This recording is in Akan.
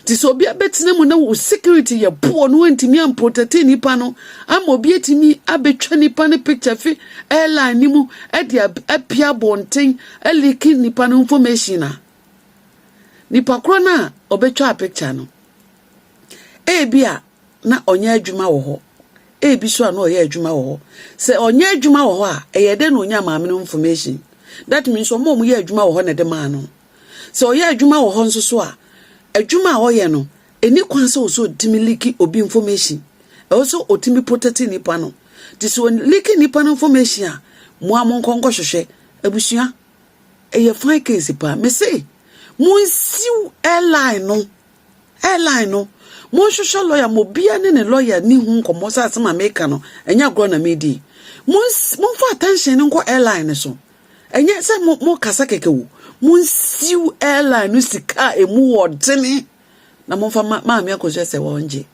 Nti sɛ obi abɛtena mu na wo security yɛ poor no, wantumi amprotect nipa no ama obi atumi abɛtwa nipa no picture fi airline no mu de apia abɔnten aleak nipa no information a, nipa korɔ no a ɔbɛtwa picture no, ebi a na ɔnyɛ adwuma wɔ hɔ, ebi so a na ɔyɛ adwuma wɔ hɔ. Sɛ ɔnyɛ adwuma wɔ hɔ a, ɛyɛ dɛ na onya maame no information? That means ɔmo a ɔmo yɛ adwuma wɔ hɔ na ɛde maa no. Sɛ ɔyɛ adwuma wɔ hɔ nso so a, adwuma a ɔyɛ no ɛni kwan sɛ ɔsɛ ɔtumi leak obi information. Ɛwɔ sɛ ɔtumi protect nipa no. Te sɛ ɔleak nipa no information a, mo a mo nkɔ nkɔhwehwɛ abusua. Ɛyɛ fine case paa. Mese monsiw airline no, monhwehwɛ lawyer ma obia ne ne lawyer ne ho nkɔmmɔ sɛ asɛm a meka no, ɛnyɛ agorɔ na medi. Momfa attention no nkɔ airline no so. Ɛnyɛ sɛ mo kasa kɛkɛ wo. Monsiw airline no sika a emu wɔ dene na momfa maame Akosua sɛ wɔngye.